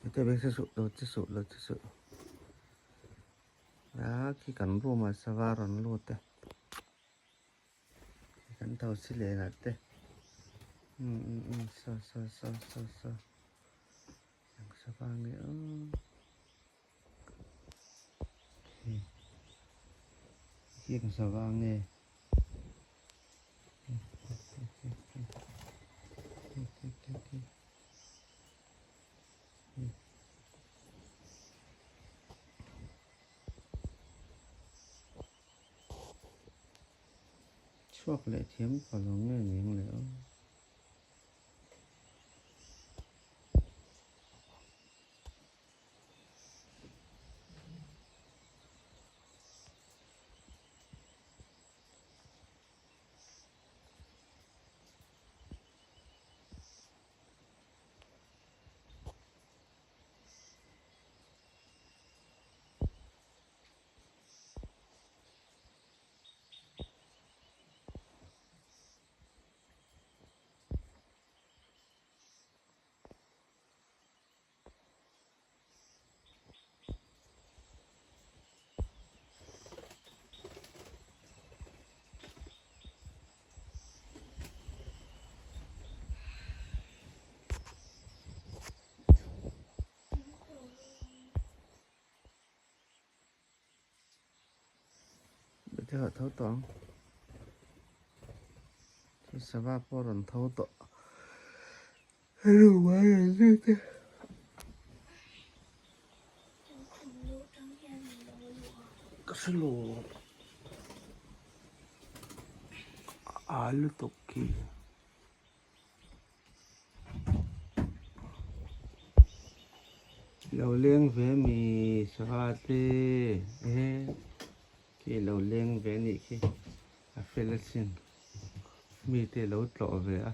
Ete beng se suh lo che suh lo che suh a khi kan room ah sava rawn lut e kan tho si leh ah te umm umm umm saw saw saw saw saw eng sava nge aw khi eng sava nge. Chhuak leh thiam ka lo nge ning leh aw. Tho tawh ang khi sava pawh a rawn tho tawh ka hre lo a lutuk khi. Lo leng ve mi sava te e khi lo leng ve anih khi a fel asin mi te lo tlawh ve a.